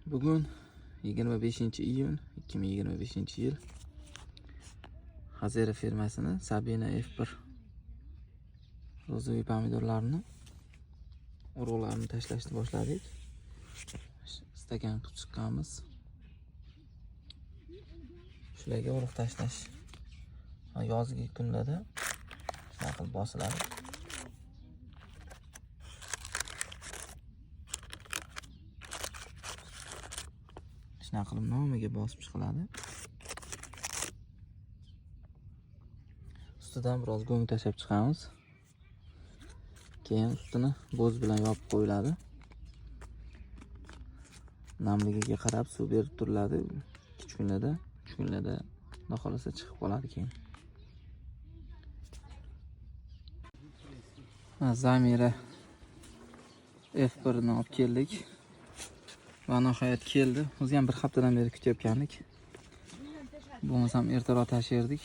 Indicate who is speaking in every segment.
Speaker 1: Bugun 25 iyun 2025 yil. Hazera firmasini Sabina F1 розовый pomidorlarini urug'larini tashlashni boshladik. Stakan qilib chiqqanmiz. Shularga urug' tashlash. Ha, yozgi kunlarda shunaqa qilib bosiladi. Shunaqa qilib nomiga bosib chiqiladi. Ustidan biroz go'ng tashlab chiqamiz. Keyin ustini bo'z bilan yopib qo'yiladi. Namligiga qarab suv berib turiladi. 2 kunlarda, 3 kunlarda xudo xohlasa chiqib qoladi keyin. Ha, Zamira F1 ni olib keldik. Va nihoyat keldi. O'zi ham bir haftadan beri kutayotgandik. Bo'lmasam ertaroq tashirdik.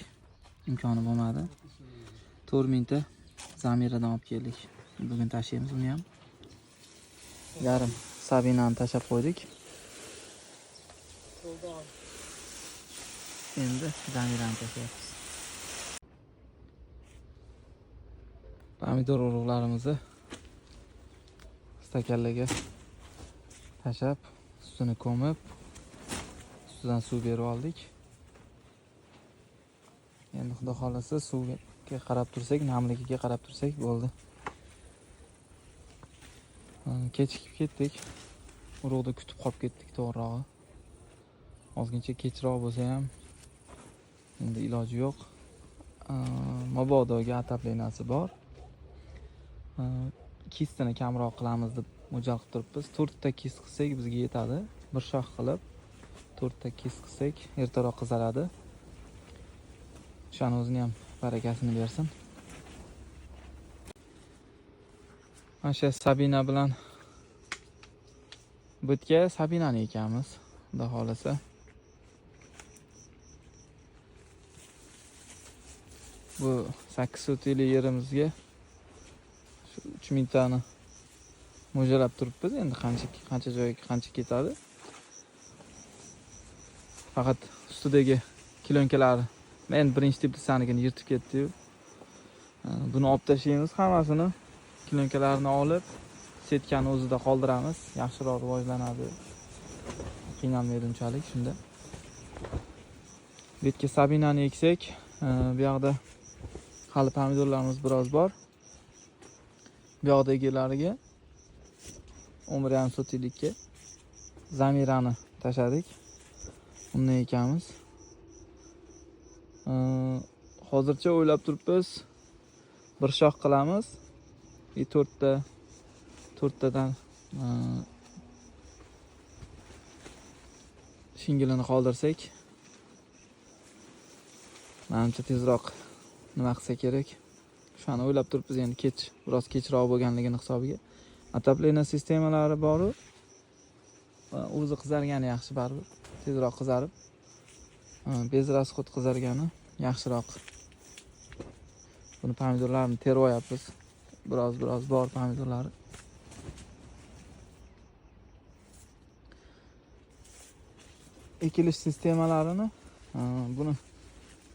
Speaker 1: Imkoni bo'lmadi. 4000 ta Zamiradan olib keldik. Bugun tashlaymiz uni ham. Yarim Sabinani tashlab qo'ydik. Endi Zamirani tashlayapmiz. Pomidor urug'larimizni stakanlarga tashlab, ustini ko'mib, ustidan suv berib oldik. Endi xudo xohlasa suvga qarab tursak, namligiga qarab tursak bo'ldi. Kechikib ketdik. Urug'ni kutib qolib ketdik to'g'rirog'i. Ozgincha kechroq bo'lsa ham endi iloji yo'q. Mabodoga отопленияsi bor. Kistini kamroq qilamiz deb mo'ljal qilib turibmiz. 4 ta kist qilsak bizga yetadi. Bir shox qilib 4 ta kist qilsak ertaroq qizaradi. O'shani o'zini ham barakasini bersin. Mana shu Sabina bilan bitga Sabinani ekamiz, xudo xohlasa. Bu 8 sotili yerimizga shu 3000 tani mo'ljallab turibmiz. Endi qancha qancha joyga qancha ketadi. Faqat ustidagi klonkalari men birinchi teplitsanikini yirtib ketdi-yu. Buni olib tashlaymiz hammasini. Klonkalarini olib setkani o'zida qoldiramiz. Yaxshiroq rivojlanadi. Qiynalmaydi unchalik shunda. Bu yerga Sabinani eksak, bu yoqda hali pomidorlarimiz biroz bor. Bu yoqdagilariga 11,5 sotilikka Zamirani tashladik. Undan ekamiz. Hozircha o'ylab turibmiz, bir shox qilamiz. И to'rttadan shingilini qoldirsak, manimcha tezroq nima qilsa kerak. O'shani o'ylab turibmiz endi kech, biroz kechroq bo'lganligini hisobiga. Отопление sistemalari bor-u, o'zi qizargani yaxshi baribir. Tezroq qizarib, без расход qizargani yaxshiroq. Buni pomidorlarni terib olyapmiz. Biroz biroz bor pomidorlari. Ekilish sistemalarini buni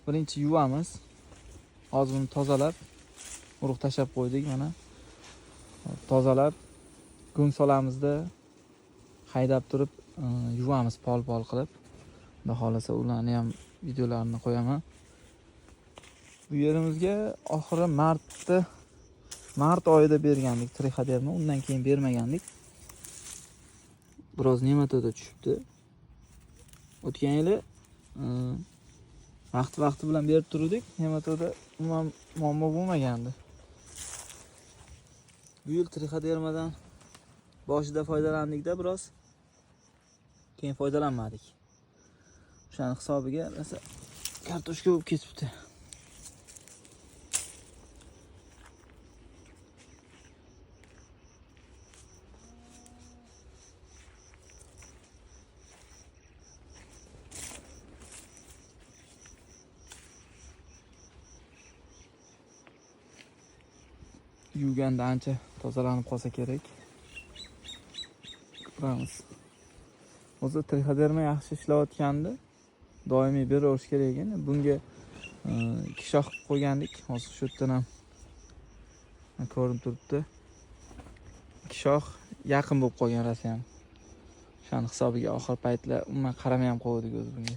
Speaker 1: birinchi yuvamiz. Hozir buni tozalab, urug' tashlab qo'ydik mana. Tozalab, go'ng solamizda haydab turib yuvamiz pol-pol qilib. Xudo xohlasa ularni ham videolarini qo'yaman. Bu yerimizga oxiri mart oyida bergandik trixoderma, undan keyin bermagandik. Biroz nematoda tushibdi. O'tgan yili vaqti-vaqti bilan berib turdik, nematoda umuman muammo bo'lmagandi. Bu yil trixodermadan boshida foydalandikda biroz, keyin foydalanmadik. O'shani hisobiga rosa kartoshka bo'lib ketibdi. Yuvganda ancha tozalanib qolsa kerak. Ko'ramiz. O'zi trixoderma yaxshi ishlayotgandi. Doimiy beraverish kerak ekan. Bunga ikki shox qilib qo'ygandik. Hozir shu yerdan ham ko'rinib turibdi. Ikki shox yaqin bo'lib qolgan rosa ham. O'shani hisobiga oxir paytlar umuman qaramay ham qo'ydik o'zi bunga.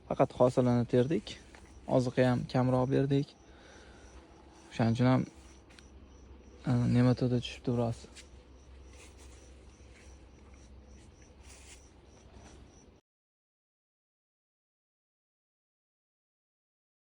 Speaker 1: Faqat hosilini terdik. Oziqa ham kamroq berdik. O'shaning uchun ham nematoda tushibdi biroz.